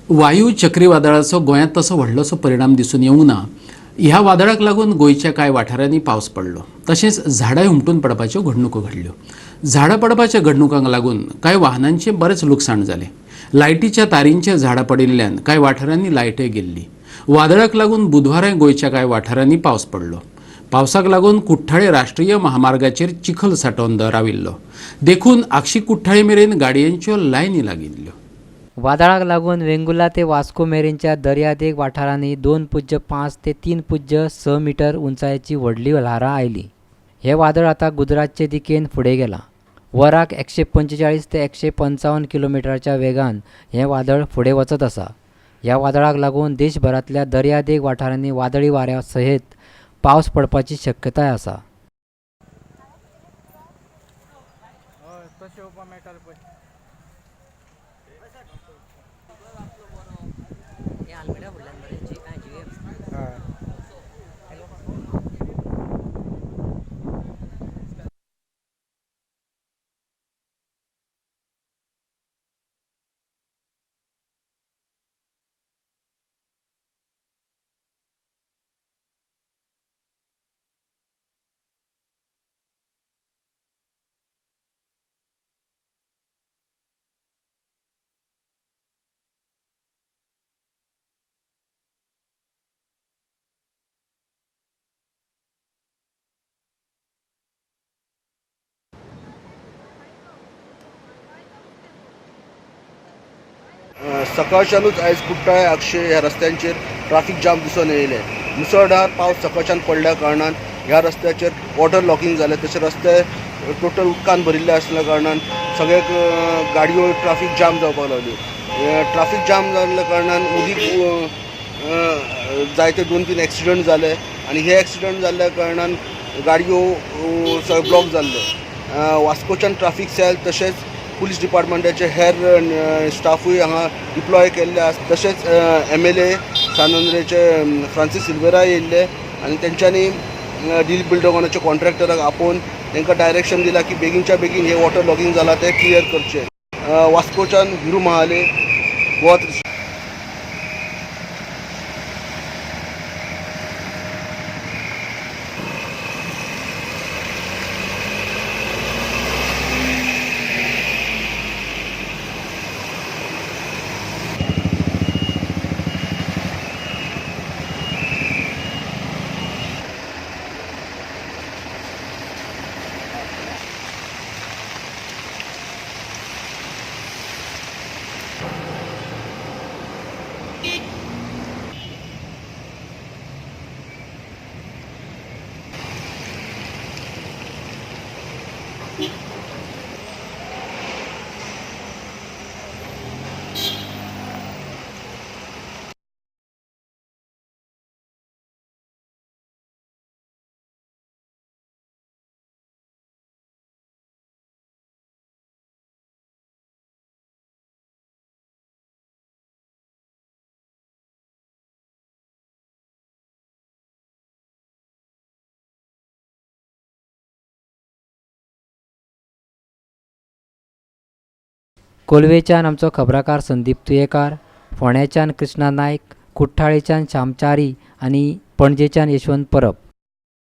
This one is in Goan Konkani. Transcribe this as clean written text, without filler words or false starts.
वायू चक्रीवादळाचो गोंयांत तसो व्हडलोसो परिणाम दिसून येवंक ना. ह्या वादळाक लागून गोंयच्या कांय वाठारांनी पावस पडलो, तशेंच झाडां हुमटून पडपाच्यो घडणुको घडल्यो. झाडां पडपाच्या घडणुकांक लागून कांय वाहनांचें बरेंच लुकसाण जालें. लायटीच्या तारींचेर झाडां पडिल्ल्यान कांय वाठारांनी लायटय गेल्ली. वादळाक लागून बुधवाराय गोंयच्या कांय वाठारांनी पावस पडलो. पावसाक लागून कुठ्ठाळे राष्ट्रीय महामार्गाचेर चिखल सांठोवन राविल्लो, देखून आगशी कुठ्ठाळे मेरेन गाडयांच्यो लायनी लागिल्ल्यो. वादळाक लागून वेंगुर्ला ते वास्को मेरेनच्या दर्यादेग वाठारांनी 2.5 ते 3.6 मीटर उंचायेची व्हडलीं ल्हारां आयलीं. हें वादळ आतां गुजरातचे दिकेन फुडें गेलां. वराक 145 ते 155 किलोमिटराच्या वेगान हें वादळ फुडें वचत आसा. ह्या वादळाक लागून देशभरांतल्या दर्यादेग वाठारांनी वादळी वाऱ्या सयत पावस पडपाची शक्यताय आसा. सकाळच्यानूच आयज कुठ्ठाळे आगशे ह्या रस्त्यांचेर ट्राफीक जाम दिसून येयलें. मुसळधार पावस सकाळच्यान पडल्या कारणान ह्या रस्त्याचेर वॉटर लॉकिंग जालें, तशें रस्ते टोटल उदकान भरिल्ले आसल्या कारणान सगळे गाडयो ट्राफीक जाम जावपाक लागल्यो. ट्राफीक जाम जाल्ल्या कारणान उदीक जायते 2-3 एक्सिडंट जाले आनी हे एक्सिडंट जाल्ल्या कारणान गाडयो सगळे ब्लॉक जाल्ले. वास्कोच्यान ट्राफीक सेल तशेंच पुलीस डिपार्टमेंटाचे हेर स्टाफूय हांगा डिप्लॉय केल्ले आसा. तशेंच MLA सान आंद्रेचे फ्रांसीस सिल्वेरा येयल्ले आनी तेंच्यांनी दिलीप बिल्डरकोनाचे कॉन्ट्रॅक्टराक आपोवन तांकां डायरेक्शन दिलां की बेगीनच्या बेगीन हे वॉटर लॉगिंग जालां तें क्लियर करचें. वास्कोच्यान हिरू महाले, गोवा. कोलवेच्यान आमचो खबराकार संदीप तुयेकार, फोंड्याच्यान कृष्णा नायक, कुठ्ठाळेच्यान श्यामचारी आनी पणजेच्यान यशवंत परब.